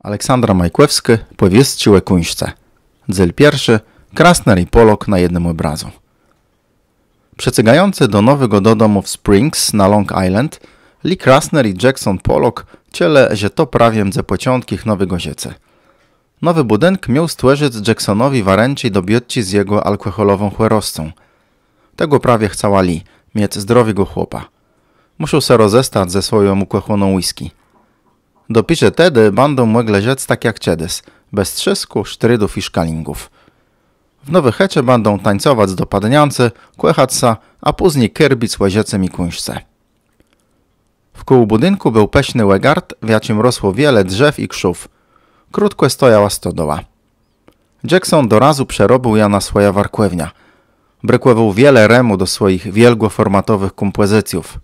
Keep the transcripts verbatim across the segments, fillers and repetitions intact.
Aleksandra Majkòwskô, Pòwiôstczi ò kùńszce. Dzél pierszi. Krasner i Pollock na jednym òbrazu. Przecygającë do nowégò dodomù w Springs na Long Island, Lee Krasner i Jackson Pollock czëlë, że to prawie mdze pòczątk jich nowégò żëcô. Nowi bùdink miôł stwòrzëc Jacksonowi warënczi do biôtczi z jegò alkòhòlową chòroscą. Tegò prawie chcała Lee, miec zdrowégò chłopa. Mùszôł sã rozestac ze swòją ùkòchóną whisky. Dopiérze tedë bãdą mòglë żëc tak jak czedës, bez trzôskù, sztridów i szkalingów. W nowi chëczë bãdą tańcowac do pôdniãcô, kòchac sã, a pózni kôrbic ò żëcym i kùńszce. Wkół bùdinkù béł pëszny ògard, w jaczim rosło wiele drzéw i krzów. Krótkò stojała stodoła. Jackson do razu przerobił jã na swòjã warkòwniã. Brëkòwôł wiele remù do swòjich wiôlgòfòrmatowëch kómpòzycjów.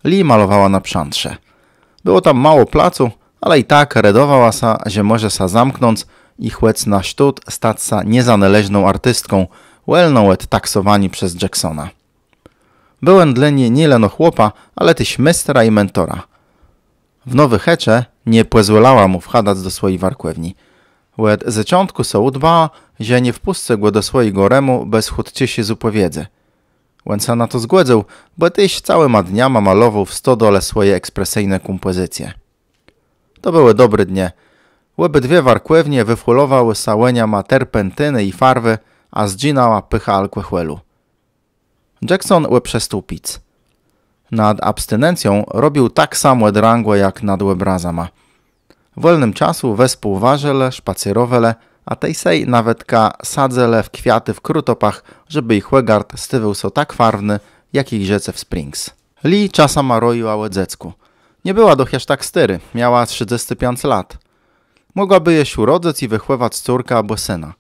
Lee malowała na przãdrze. Bëło tam mało placu, ale i tak redowała sã, że mòże sã zamknąc i chòc na sztót stac sã niezanôleżną artistką, wòlną òd taksowaniô przez Jacksona. Béł òn dlô ni nié leno chłopã, ale téż méstrã i mentorã. W nowi chëczë nie pòzwôlała mù wchadac do swòji warkòwni. Òd zôczątkù so ùdbała, że nie wpùscy gò do swòjégò remù bez chùtczészi zôpòwiedzë. Òn sã na to zgòdzył, bò téż całima dniama malowôł w stodole swòje ekspresyjné kómpòzycje. To bëłë dobré dnie. Òbëdwie warkòwnie wëfùlowałë sã wòniama terpentinë i farwë, a zdżinãła pôcha alkòhòlu. Jackson òprzestôł pic. Nad abstinencją robił tak samò drãgò jak nad òbrazama. W wòlnym czasu wespół warzëlë, szpacérowelë, a tej-sej nawetka sadzëlë w kwiatë w krutopach, żebë jich ògard stôwôł sã tak farwny jak jich żëcé w Springs. Lee czasama rojiła ò dzeckù. Nie bëła doch jaż tak stôrô, miała trzëdzescë piãc lat. Mògłabë jesz ùrodzëc i wëchòwac córkã abò sëna.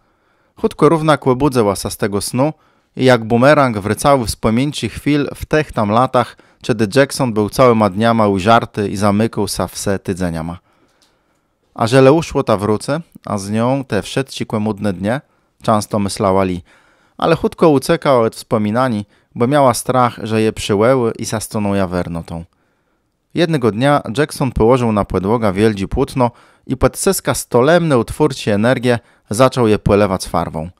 Chùtkò równak òbùdzëła sã z tegò snu i jak bùmerang wrôcałë wspòminczi chwil w tëch tam latach, czedë Jackson béł całima dniama ùżarti i zamikôł sã w se tidzeniama. A żelë ùszłota wrócy, a z nią te wszëtczé kòmùdné dnie, czãsto mëslała Lee. Ale chùtkò ùcékała òd wspòminaniô, bò miała strach, że je przëwòłô i sã stóną jawernotą. Jednégò dnia Jackson pòłożił na pòdłogã wiôldżé płótno i pòd cëskã stolemny ùtwórczi energie zaczął je pòlewac farwą.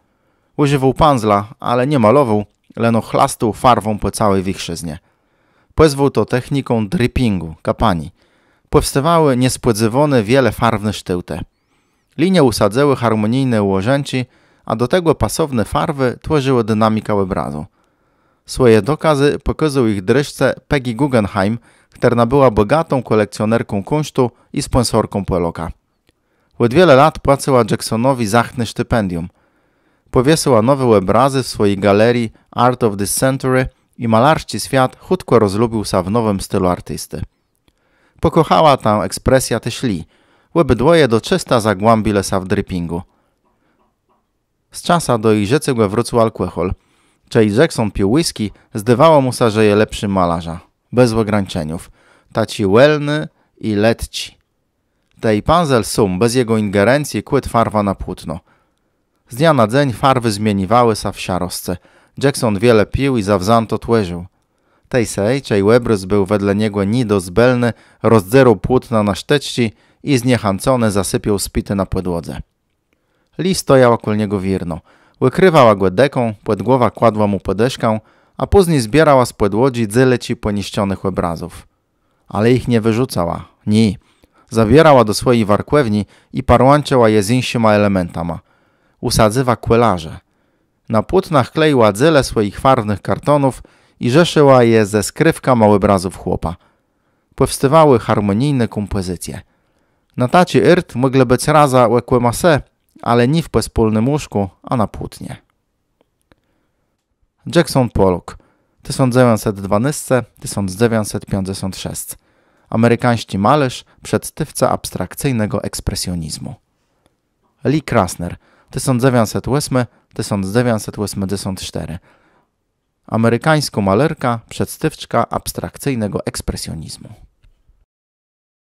Ùżiwôł pãdzla, ale nie malowôł, leno chlastôł farwą pò całi wiéchrzëznie. Pòzwôł to techniką drippingù, kapaniô. Pòwstôwałë niespòdzéwóné wielofarwné sztôłtë. Linie ùsadzałë harmònijné ùłożenié, a do tegò pasowné farwë twòrzëłë dinamikã òbrazu. Swòje dokazë pòkôzôł jich drëszce Peggy Guggenheim, chtërna bëła bògatą kòlekcjonerką kùńsztu i spònsorką Pollocka. Òd wiele lat płacëła Jacksonowi zacné stipendium. Pòwiesyła nowé òbrazë w swòji galerii Art of This Century i malarsczi swiat chùtkò rozlubił sã w nowim stilu artistë. Pòkòchała tã ekspresjã téż Lee. Òbëdwòje do czësta zagłãbilë sã w drippingù. Z czasã do jich żëcégò wrócył alkòhòl. Czej Jackson pił whisky, zdôwało mù sã, że je lepszim malarzã. Bez ògrańczeniów. Taczi wòlny i letczi. Tej pãdzel sóm, bez jegò ingerencji, kładł farwã na płótno. Z dnia na dzéń farwë zmieniwałë sã w szaroscë. Jackson wiele pił i zawzãto twòrził. Tej-sej, czej òbrôz béł wedle niegò nie dosc bëlny, rozdzérôł płótna na sztëczczi i zniechãcony zasypiôł spiti na pòdłodze. Lee stojała kòl niegò wiérno. Òkrëwała gò deką, pòd głowã kładła mù pòdëszkã, a pózni zbiérała z pòdłodżi dzélëczi pòniszczonëch òbrazów. Ale jich nie wërzucała. Nié. Zabiérała do swòji warkòwni i parłãczëła je z jinszima elementama. Ùsadzywa kòlaże. Na płótnach kleiła dzéle swòjich farwnëch kartonów i rzeszëła je ze skrôwkama òbrazów chłopa. Pòwstôwałë harmònijné kómpòzycje. Na taczi ôrt mòglë bëc razã òkòma se, ale nié w pòspólnym łóżkù, a na płótnie. Jackson Pollock, tësąc dzewiãcset dwanôsce, tësąc dzewiãcset piãcdzesąt szesc. Amerikańsczi malôrz, przedstôwca abstrakcyjnégò ekspresjonizmù. Lee Krasner, tësąc dzewiãcset ósmi, tësąc dzewiãcset òsmëdzesąt sztërë. Amerikańskô malôrka, przedstôwczka abstrakcyjnégò ekspresjonizmù.